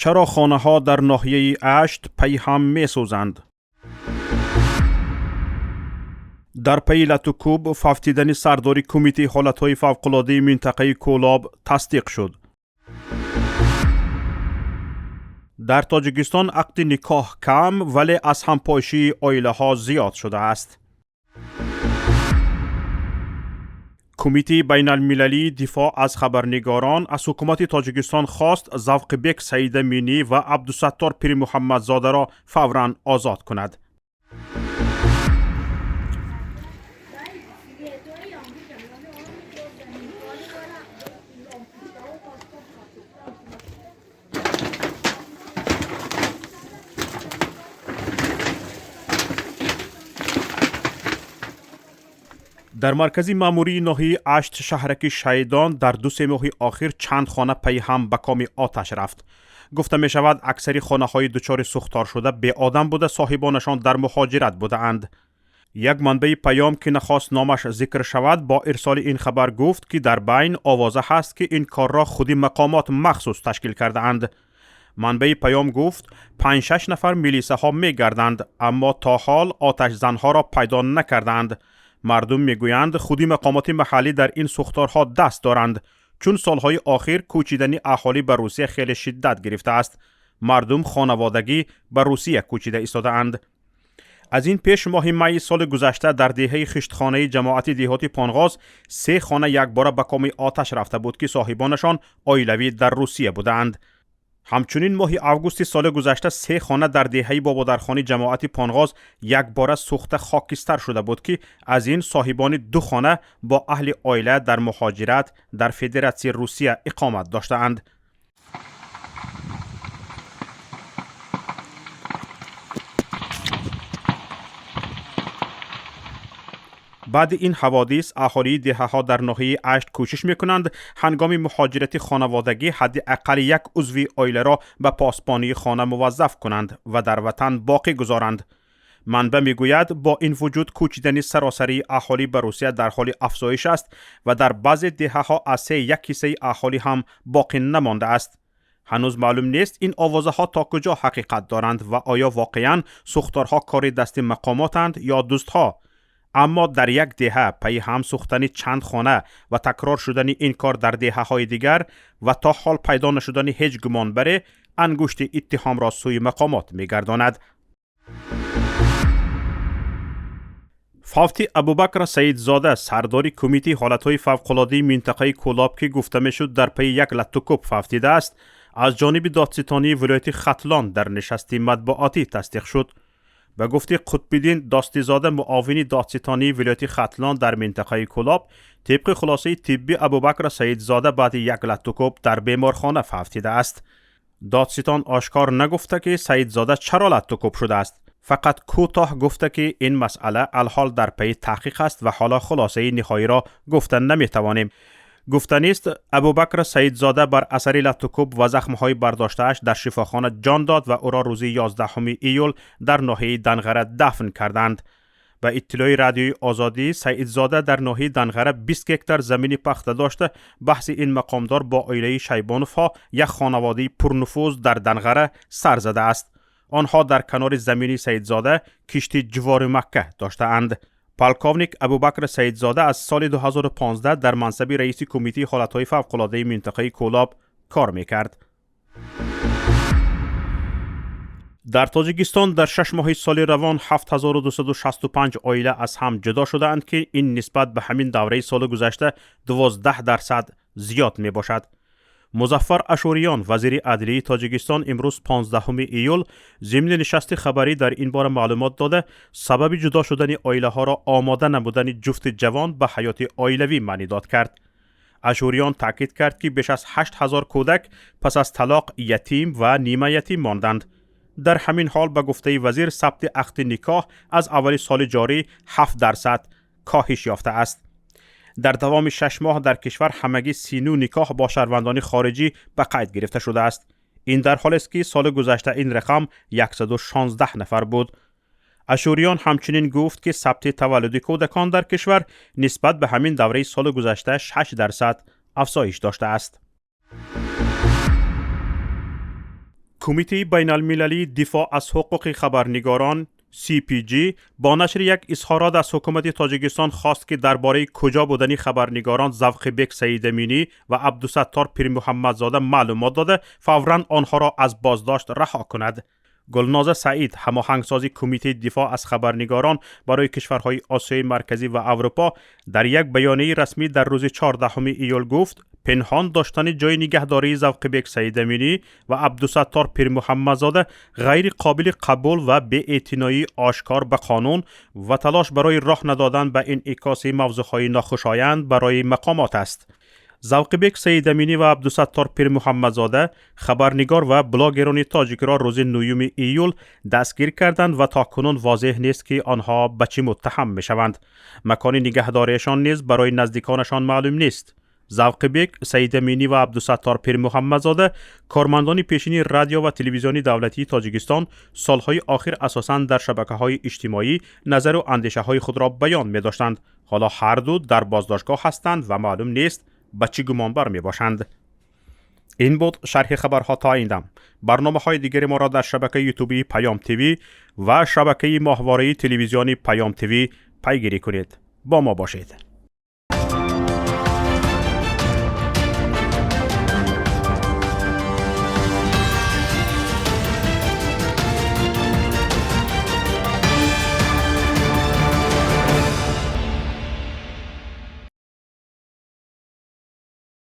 Чаро хонаҳо дар ноҳияи Ашт пайҳам месӯзанд? Дар пайи латукӯб фавтидани сардори Кумитаи ҳолатҳои фавқулодаи минтақаи Кӯлоб тасдиқ шуд. Дар Тоҷикистон ақди никоҳ кам, вале аз ҳампошии оилаҳо зиёд шудааст. Кумитаи байналмилалии дифоъ аз хабарнигорон аз ҳукумати Тоҷикистон хост Завқибек Саидаминӣ ва Абдусаттор Пирмуҳаммадзодаро фавран озод кунад. Дар маркази маъмурии ноҳияи Ашт, шаҳраки Шайдон, дар 2-се моҳи охир чанд хона пайи ҳам ба коми оташ рафт. Гуфта мешавад, аксари хонаҳои дучори сӯхторшуда беодам буда, соҳибонашон дар муҳоҷират будаанд. Як манбаи Паём, ки нахост номаш зикр шавад, бо ирсоли ин хабар гуфт, ки дар байн овоза ҳаст, ки ин корро худи мақомот махсус ташкил кардаанд. Манбаи Паём гуфт, 5-6 нафар милисаҳо мегарданд, аммо то ҳол оташзанҳоро пайдо накардаанд. Мардум мегӯянд, худи мақомоти маҳаллӣ дар ин сӯхторҳо даст доранд, чун солҳои охир кӯчидани аҳолӣ ба Русия хеле шиддат гирифтааст. Мардум хонаводагӣ ба Русия кӯчида истодаанд. Аз ин пеш моҳи майи соли гузашта дар деҳаи Хиштхонаи ҷамоати деҳоти Понғоз се хона якбора ба коми оташ рафта буд, ки соҳибонашон оилавӣ дар Русия будаанд. Ҳамчунин моҳи августи соли гузашта се хона дар деҳаи Бободархони ҷамоати Понғоз якбора сӯхта хокистар шуда буд, ки аз ин соҳибони ду хона бо аҳли оила дар муҳоҷират дар Федератсияи Русия иқомат доштаанд. Баъди ин ҳаводис аҳолии деҳаҳо дар ноҳияи Ашт кӯшиш мекунанд, ҳангоми муҳоҷирати хонаводагӣ ҳадди аққали як узви оиларо ба посбонии хона муваззаф кунанд ва дар ватан боқӣ гузоранд. Манбаъ мегӯяд, бо ин вуҷуд кӯчидани саросарии аҳолӣ ба Русия дар ҳоли афзоиш аст ва дар баъзе деҳаҳо аз се як ҳиссаи аҳолӣ ҳам боқӣ намондааст. Ҳанӯз маълум нест, ин овозаҳо то куҷо ҳақиқат доранд ва оё воқеан сӯхторҳо кори дасти мақомотанд ё дӯстҳо. Аммо дар як деҳа пайи ҳам сӯхтани чанд хона ва такрор шудани ин кор дар деҳаҳои дигар ва то ҳол пайдо нашудани ҳеҷ гумонбаре ангушти иттиҳомро сӯи мақомот мегардонад. Фавти Абубакр Саидзода, сардори Кумитаи ҳолатҳои фавқулодаи минтақаи Кӯлоб, ки гуфта мешуд дар пайи як латтукӯб фавтидааст, аз ҷониби додситонии вилояти Хатлон дар нишасти матбуотӣ тасдиқ шуд. Ба гуфти Қутбиддин Достизода, муовини додситонии вилояти Хатлон дар минтақаи Кӯлоб, тибқи хулосаи тиббӣ Абубакр Саидзода баъди як латтукӯб дар беморхона фавтидааст. Додситон ошкор нагуфта, ки Саидзода чаро латтукӯб шудааст, фақат кӯтоҳ гуфта, ки ин масъала алҳол дар пайи таҳқиқ аст ва ҳоло хулосаи ниҳоиро гуфта наметавонем. Гуфтанист, Абубакр Саидзода бар асари латтукӯб ва захмҳои бардоштааш дар шифохона ҷон дод ва ӯро рӯзи 11 июл дар ноҳияи Данғара дафн карданд. Ба иттилои Радиои Озодӣ, Саидзода дар ноҳияи Данғара 20 гектар замини пахта дошта, баҳси ин мақомдор бо оилаи Шайбоновҳо, як хонаводаи пурнуфуз дар Данғара, сар задааст. Онҳо дар канори замини Саидзода кишти ҷувори макка доштаанд. Полковник Абубакр Саидзода аз соли 2015 дар мансаби раиси Кумитаи ҳолатҳои фавқулодаи минтақаи Кӯлоб кор мекард. Дар Тоҷикистон дар 6 моҳи соли равон 7265 оила аз ҳам ҷудо шудаанд, ки ин нисбат ба ҳамин давраи соли гузашта 12% зиёд мебошад. Музаффар Ашуриён, вазири адлияи Тоҷикистон, имрӯз 15 июл зимни нишасти хабарӣ дар ин бора маълумот дода, сабаби ҷудо шудани оилаҳоро омода набудани ҷуфти ҷавон ба ҳаёти оилавӣ маънидод кард. Ашуриён таъкид кард, ки беш аз 8000 кӯдак пас аз талоқ ятим ва нимаятим монданд. Дар ҳамин ҳол, ба гуфтаи вазир, сабти ақди никоҳ аз аввали соли ҷорӣ 7% коҳиш ёфтааст. Дар давоми 6 моҳ дар кишвар ҳамагӣ 39 никоҳ бо шаҳрвандони хориҷӣ ба қайд гирифта шудааст. Ин дар ҳолест, ки соли гузашта ин рақам 116 нафар буд. Ашуриён ҳамчунин гуфт, ки сабти таваллуди кӯдакон дар кишвар нисбат ба ҳамин давраи соли гузашта 6% афзоиш доштааст. Кумитаи байналмилалии дифоъ аз ҳуқуқи хабарнигорон CPJ бо нашри як изҳорот аз ҳукумати Тоҷикистон хост, ки дар бораи куҷо будани хабарнигорон Завқибек Саидаминӣ ва Абдусаттор Пирмуҳаммадзода маълумот дода, фавран онҳоро аз боздошт раҳо кунад. Гулноза Саид, ҳамоҳангсози Кумитаи дифоъ аз хабарнигорон барои кишварҳои Осиёи Марказӣ ва Аврупо, дар як баёнияи расмӣ дар рӯзи 14 июл гуфт, пинҳон доштани ҷойи нигаҳдории Завқибек Саидаминӣ ва Абдусаттор Пирмуҳаммадзода ғайри қобили қабул ва беэътиноии ошкор ба қонун ва талош барои роҳ надодан ба инъикоси мавзӯъҳои нохушоянд барои мақомот аст. Завқибек Саидаминӣ ва Абдусаттор Пирмуҳаммадзода, хабарнигор ва блогерони тоҷикро рӯзи 9 июл дастгир карданд ва то кунун возеҳ нест, ки онҳо ба чӣ муттаҳам мешаванд. Макони нигаҳдориашон низ барои наздиконашон маълум нест. Завқибек Саидаминӣ ва Абдусаттор Пирмуҳаммадзода, кормандони пешини радио ва телевизиони давлатии Тоҷикистон, солҳои охир асосан дар шабакаҳои иҷтимоӣ назару андешаҳои худро баён медоштанд. Ҳоло ҳарду дар боздоштгоҳ ҳастанд ва маълум нест, ба чӣ гумонбар мебошанд. Ин буд шарҳи хабарҳо то ин дам. Барномаҳои дигари моро дар шабакаи ютубии Паём ТВ ва шабакаи моҳвораи телевизиони Паём ТВ пайгирӣ кунед. Бо мо бошед.